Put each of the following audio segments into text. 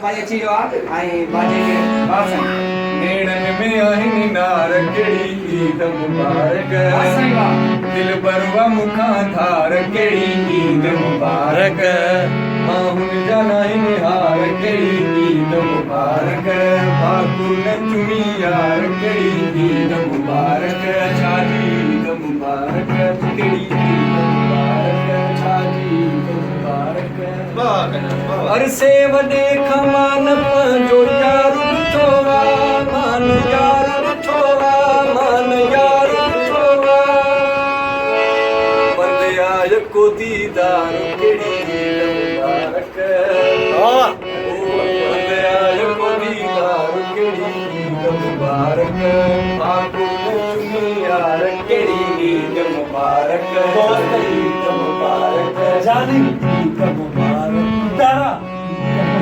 ڀائي اچي ويو آ ۽ باجي کي واھ سائين. نيڻن ۾ آهن نار ڪهڙي عيد مبارڪ. واھ سائين واھ. دلبر وا مون کان ڌار ڪهڙي عيد مبارڪ. مان هن جا ناهن هار ڪهڙي عيد مبارڪ. ڀاڪر نه چمي يار ڪهڙي عيد مبارڪ. ڇا جي عيد مبارڪ ڪهڙي عيد مبارڪ. ڇا جي عيد مبارڪ. عرصي وڏي کان مان پنهنجو يار ڏٺو آ مان يار ڏٺو آ مان يار ڏٺو آ بند آ يڪو ديدار ڪهڙي عيد مبارڪ او بند آ يڪو ديدار ڪهڙي عيد مبارڪ ڀاڪر نه چمي يار ڪهڙي عيد مبارڪ عيد مبارڪ جاني عيد مبارڪ پيارا.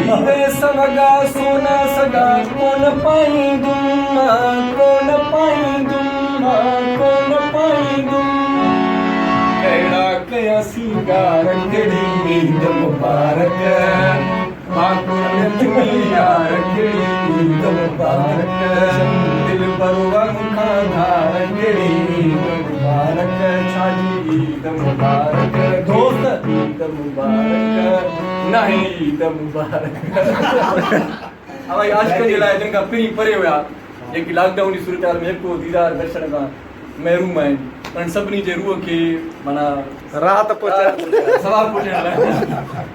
هيري سوڳا سونا سڳا ڪونه پائيندم مان ڪونه پائيندم مان ڪونه پائيندم ڪهڙا ڪيان سينگار ڪهڙي عيد مبارڪ ڀاڪر نه چمي يار ڪهڙي عيد مبارڪ دلبر وا مون کان ڌار ڪهڙي عيد مبارڪ ڇا جي عيد مبارڪ دوست عيد مبارڪ ناهي عيد مبارڪ اوهان عاشقن جي لاء جن کان پرين پري هيا جيڪي لاڪ ڊائون جي صورتحال ۾ هڪ ديدار درشن کان محروم آهن انهن سڀني جي روح کي معنيٰ راحت پهچائڻ ثواب پهچائڻ لاء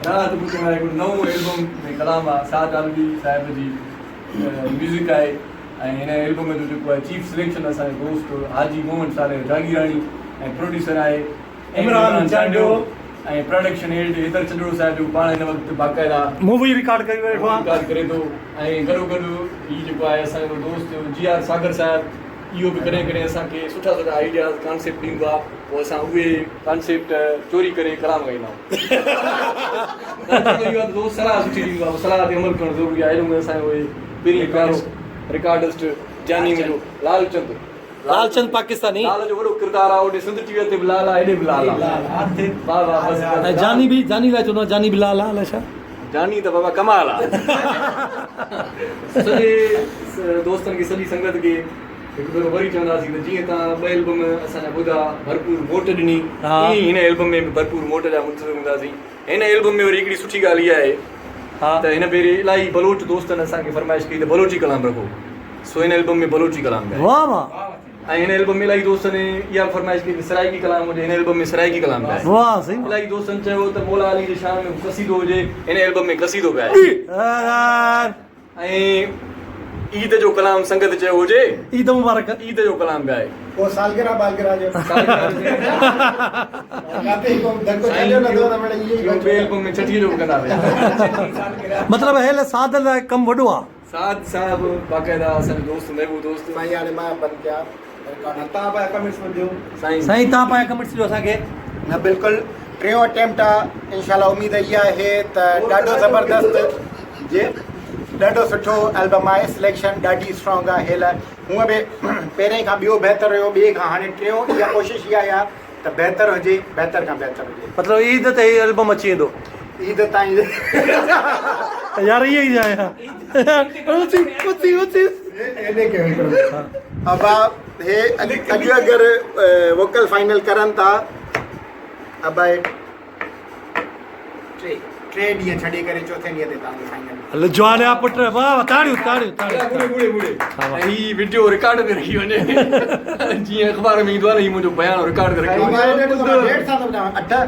راحت پهچائڻ لاء هڪڙو نئون البم ۾ ڪلام آهي سعد عالمي صاحب جي ميوزڪ آهي ۽ هن البم جو جيڪو آهي چيف سليڪشن اسان جو دوست حاجي محمد صالح جاگيراڻي ۽ پروڊيوسر آهي عمران چانڊيو ۽ پروڊڪشن هيڊ حيدر چنڊڙو صاحب جيڪو پاڻ هن وقت باقاعده مووي رڪارڊ ڪري ويٺو آهي رڪارڊ ڪري ٿو ۽ گڏو گڏ هي جيڪو آهي اسان جو دوست جي آر ساگر صاحب اهو به ڪڏهن ڪڏهن اسان کي سٺا سٺا آئيڊياز ڪانسيپٽ ڏيندو آهي پوء اسان اهي ڪانسيپٽ چوري ڪري ڪلام ڳائيندا آهيون اهو دوست صلاح سٺي ڏيندو آهي صلاح تي عمل ڪرڻ ضروري آهي اهڙو اسان جو پهرين پيارو رڪارڊسٽ جاني منهنجو لال چند لال چند پاڪستاني لال جو وڏو ڪردار آ اوڏي سنڌ ٽي وي تي به لال آ هيڏي به لال آ واه واه بس بس ۽ جاني به جاني لاء چوندو جاني به لال آ الائي ڇا جاني ته بابا ڪمال آ سڄي دوستن کي سڄي سنگت کي هڪ ڀيرو وري چونداسين ته جيئن توهان ٻه البم اسان جا ٻڌا ڀرپور موٽ ڏني ائين هن البم ۾ به ڀرپور موٽ جا منتظر هونداسين هن البم ۾ وري هڪڙي سٺي ڳالهه اها آهي ته هن ڀيري الاهي بلوچ دوستن اسان کي فرمائش ڪئي ته بلوچي ڪلام رکو سو هن البم ۾ بلوچي ڪلام به آهي. واه واه. ۽ هن البم ۾ الاهي دوستن اها به فرمائش ڪئي ته سرائيڪي ڪلام هجي هن البم ۾ سرائيڪي ڪلام به آهي. واه سائين. الاهي دوستن چيو ته مولا علي جي شان ۾ قصيدو هجي هن البم ۾ قصيدو به آهي. ۽ عيد جو ڪلام سنگت چيو هجي. عيد مبارڪ. عيد جو ڪلام به آهي. پوء سالگرهه بالگرهه جو ڪاتي ڪو ڌڪ ڇڏيو نه ٿو ته مڙئي اهي ئي اهو ٻئي البم ۾ ڇٺيء جو به ڪندا ويا. مطلب هيل سعد لاء ڪم وڏو آ. سعد صاحب باقاعده اسان جو دوست محبوب دوست. سائين هاڻي مان بند ڪيان رڪارڊ. تان پايا ڪمينٽس ۾ ڏيو. سائين. سائين تان پايا ڪمينٽس ڏيو اسان کي. نه بلڪل ٽيون اٽيمپٽ آ انشاء الله اميد اها آهي ته ڏاڍو زبردست جي ڏاڍو سٺو البم آهي سليڪشن ڏاڍي اسٽرانگ آهي هيل هونء به پهرين کان ٻيو بهتر هيو ٻئي کان هاڻي ٽيون اها ڪوشش اها آهي ته بهتر هجي بهتر کان بهتر هجي. مطلب عيد تي هي البم اچي ويندو. عيد تائين يار ايئن ئي آهيان اچي اچي اچي. ايڏي ڪيو هڪڙو ابا هي اڄ اگر ووڪل فائنل ڪرن ٿا ابا هي ٽي ڏينهن ڇڏي ڪري چوٿين ڏينهن تي توهان جو فائنل. هل جوان آ پٽ واه واه تاڙيون تاڙيون تاڙيون. ٻوڙي ٻوڙي ٻوڙي ۽ هي وڊيو رڪارڊ تي رکي وڃي جيئن اخبار ۾ ايندو آ نه هي منهنجو بيان رڪارڊ تي رکي وڃي. ڏيڍ سال ٿو ٻڌايان 8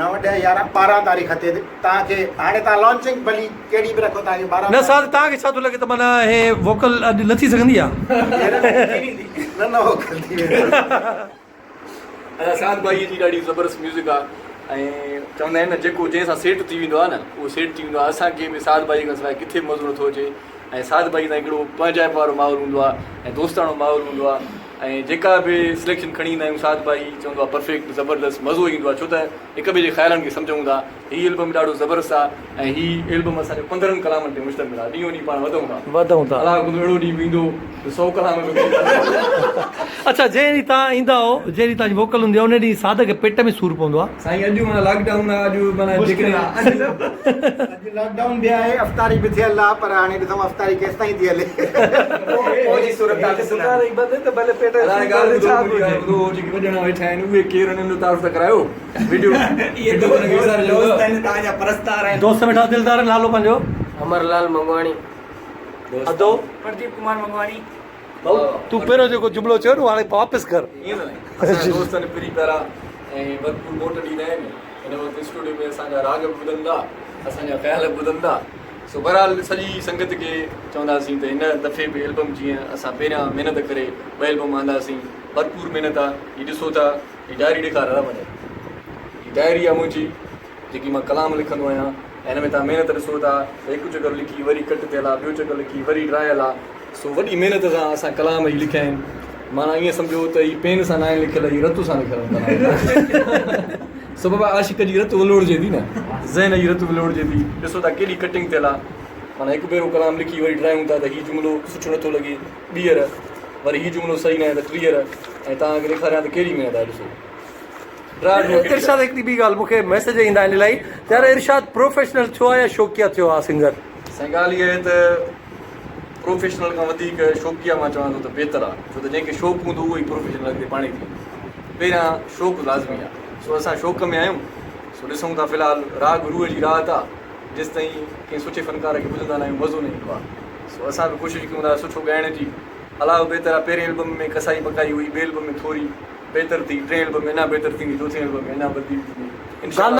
9 10 11 12 تاريخ تي توهان کي هاڻي توهان لانچنگ ڀلي ڪهڙي به رکو توهان کي 12 نه ساز توهان کي ڇا ٿو لڳي ته معنيٰ هي ووڪل اڄ نه ٿي سگهندي آ. نه نه ووڪل ٿي ويندي. ادا سعد ڀائي جي ڏاڍي زبردست ميوزڪ آ ۽ چوندا آهن نه جيڪو جنهن سان سيٽ ٿي ويندو آ نه اهو سيٽ ٿي ويندو آ اسان کي به سعد ڀائي کان سواء ڪٿي به مزو نٿو اچي ۽ سعد ڀائي سان هڪڙو پنهنجائپ وارو ماحول هوندو آ ۽ دوستاڻو ماحول هوندو آ ۽ جيڪا به سليڪشن کڻي ايندا آهيون سعد ڀائي چوندو آ پرفيڪٽ زبردست مزو ايندو آ ڇو ته هڪ ٻئي جي خيالن کي سمجهون ٿا. هي البم ڏاڍو زبردست آ ۽ هي البم اسان جو 15 ڪلامن تي مشتمل آ. ڏينهون ڏينهن پاڻ وڌون ٿا. وڌون ٿا. الله ڪندو اهڙو ڏينهن به ايندو جو 100 ڪلام به ڪونه اڇا جنهن ڏينهن توهان ايندا آهو جنهن ڏينهن توهان جي ووڪل هوندي آهي ان ڏينهن سعد کي پيٽ ۾ سور پوندو آهي. سائين اڄ معنيٰ لاڪ ڊائون آ اڄ معنيٰ جيڪڏهن اڄ لاڪ ڊائون به آهي افطاري به ٿيل آ پر هاڻي ڏسون افطاري ڪيستائين ٿي هلي. پوء جي صورت حال ڏسندا. هاڻي ڳالهه ٻڌو منهنجي ڳالهه ٻڌو جيڪي ٻه ڄڻا ويٺا آهن اهي ڪير انهن جو تعارف ته ڪرايو وڊيو اهي وڊيو ته ويساري ڇڏيو دوست آهن توهان جا پرستار آهن. دوست ويٺا دلدار نالو پنهنجو. امر لال منگواڻي. ادو. پرديپ ڪمار منگواڻي. ڀائو تون پهريون جيڪو جملو چيو نه اهو هاڻي واپس ڪر. ائين نه اسان جا دوست آهن پرين پيارا ۽ ڀرپور موٽ ڏيندا آهن هن وقت اسٽوڊيو ۾ اسان جا راڳ به ٻڌن ٿا اسان جا خيال به ٻڌن ٿا سو بهرحال سڄي سنگت کي چونداسين ته هن دفعي به البم جيئن اسان پهريان محنت ڪري ٻه البم آنداسين ڀرپور محنت آ هي ڏسو ٿا هي ڊائري ڏيکار ادا منهنجي هي ڊائري آ منهنجي جيڪي مان ڪلام لکندو آهيان ۽ هن ۾ توهان محنت ڏسو ٿا ته هڪ چڪر لکي وري ڪٽ ٿيل آ ٻيو چڪر لکي وري ڊرايل آ سو وڏي محنت سان اسان ڪلام هي لکيا آهن معنيٰ ائين سمجهو ته هي پين سان ناهن لکيل هي رت سان لکيل آهن ڪلام سو بابا عاشق جي رت ولوڙجي ٿي نه ذهن جي رت ولوڙجي ٿي ڏسو ٿا ڪيڏي ڪٽنگ ٿيل آ معنيٰ هڪ ڀيرو ڪلام لکي وري ڊرايون ٿا ته هي جملو سٺو نٿو لڳي ٻيهر وري هي جملو صحيح ناهي ته ٽيهر ۽ توهان کي ڏيکاريان ته ڪهڙي محنت آهي ڏسو ارشاد هڪڙي ٻي ڳالهه مون کي ميسيج ايندا آهن الائي ته يار ارشاد پروفيشنل ڇو آهي يا شوقيه ٿيو آهي سنگر. سائين ڳالهه اها آهي ته پروفيشنل کان وڌيڪ شوقيه مان چوان ٿو ته بهتر آهي ڇو ته جنهن کي شوق هوندو اهو ئي پروفيشنل اڳتي پاڻ ئي ٿي ويندو پهريان شوق لازمي آهي سو اسان شوق ۾ آهيون سو ڏسون ٿا في الحال راڳ روح جي راحت آهي جيستائين ڪنهن سٺي فنڪار کي ٻڌندا نه آهيون مزو نه ايندو آهي سو اسان به ڪوشش ڪيون ٿا سٺو ڳائڻ جي علاوه بهتر آ پهرين البم ۾ ڪسائي پڪائي هئي ٻي البم ۾ ٿوري بهتر ٿي ٽين البم ۾ اڃا بهتر ٿيندي چوٿين البم ۾ اڃا وڌيڪ ٿيندي انشاء الله.